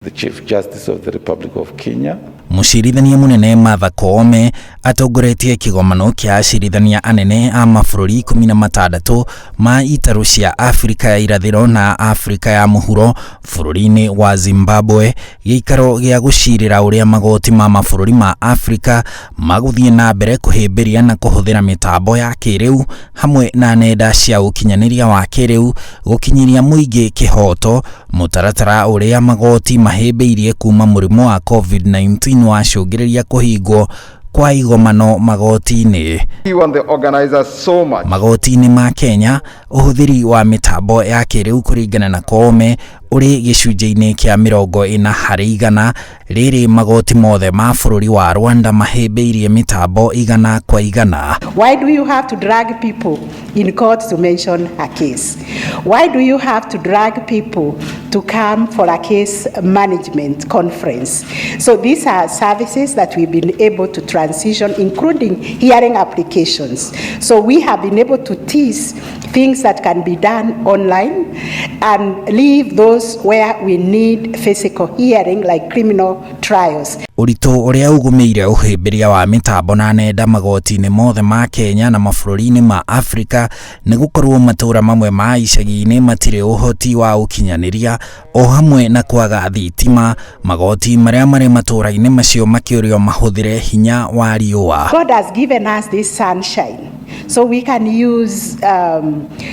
The Chief Justice of the Republic of Kenya. Mũcirithania mũnene Martha Koome atongoretie kĩgomano kĩa acirithania anene a mabũrũri 16 ma itarũ cia Afrika ya irathĩro na Afrika ya mũhuro bũrũri-inĩ wa Zimbabwe, gĩikaro gĩa gũcirĩra ũrĩa magoti ma mabũrũri ma Afrika magũthiĩ na mbere kũhĩmbĩria na kũhũthĩra mĩtambo ya kĩrĩu hamwe na nenda cia ũkinyanĩria wa kĩrĩu gũkinyĩria mũingĩ kĩhoto, mũtaratara ũrĩa magoti mahĩmbĩirie kuma mũrimũ wa COVID-19 wacũngĩrĩria kũhingwo kwa igomano magoti-inĩ. You and the organizers so much. Magoti-inĩ ma Kenya, ũhũthĩri wa mĩtambo ya kĩrĩu kũringana na Koome ũrĩ gĩcunjĩ-inĩ kĩa 40%, rĩrĩ magoti mothe ma bũrũri wa Rwanda mahĩmbĩirie mĩtambo 100%. Why do you have to drag people in court to mention a case? Why do you have to drag people to come for a case management conference? So these are services that we've been able to transition, including hearing applications. So we have been able to tease things that can be done online and leave those where we need physical hearing, like criminal trials. Ũritũ ũrĩa ũgũmĩire ũhĩmbĩria wa mĩtambo na nenda magoti-inĩ mothe ma Kenya na mabũrũri-inĩ ma Afrika nĩ gũkorwo matũra mamwe ma icagi-inĩ matirĩ ũhoti wa ũkinyanĩria o hamwe na kwaga thitima, magoti marĩa marĩ matũra-inĩ macio makĩũrio mahũthĩre hinya wa riũa. God has given us this sunshine, so we can use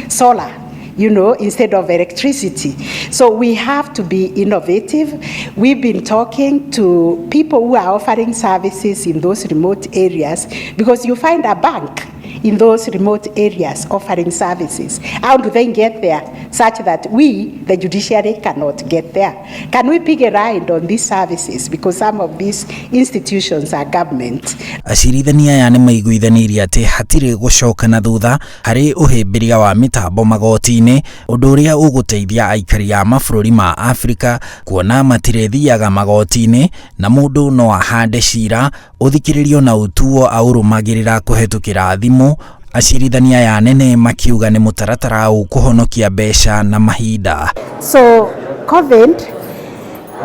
solar instead of electricity. So we have to be innovative. We've been talking to people who are offering services in those remote areas, because you find a bank in those remote areas offering services. How do they get there such that we, the judiciary, cannot get there? Can we pick a ride on these services? Because some of these institutions are government. Acirithania aya nĩ maiguithanĩirie atĩ hatirĩ gũcoka na thutha harĩ ũhĩmbĩria wa mĩtambo magoti-inĩ, ũndũ ũrĩa ũgũteithia aikari a mabũrũri ma Afrika kuona matirĩthiaga magoti-inĩ na mũndũ no ahande cira ũthikĩrĩrio na ũtuo aũrũmagĩrĩra kũhetũkĩra thimũ. Acirithania aya anene makiuga nĩ mũtaratara ũkũhonokia mbeca na mahinda. So COVID,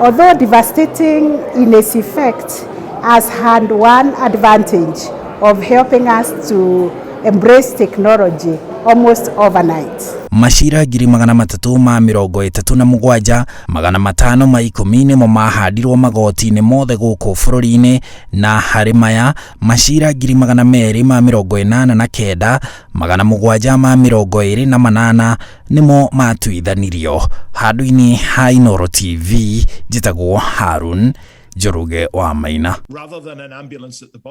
although devastating in its effect, has had one advantage of helping us to embrace technology almost overnight. Macira 337,510 nĩmo mahandirwo magoti-inĩ mothe gũkũ bũrũri-inĩ, na harĩ maya macira 289,728 nĩmo matuithanirio. Handũ-inĩ ha Inooro TV, njĩtagwo Harun Njoroge wa Maina. Rather than an ambulance at the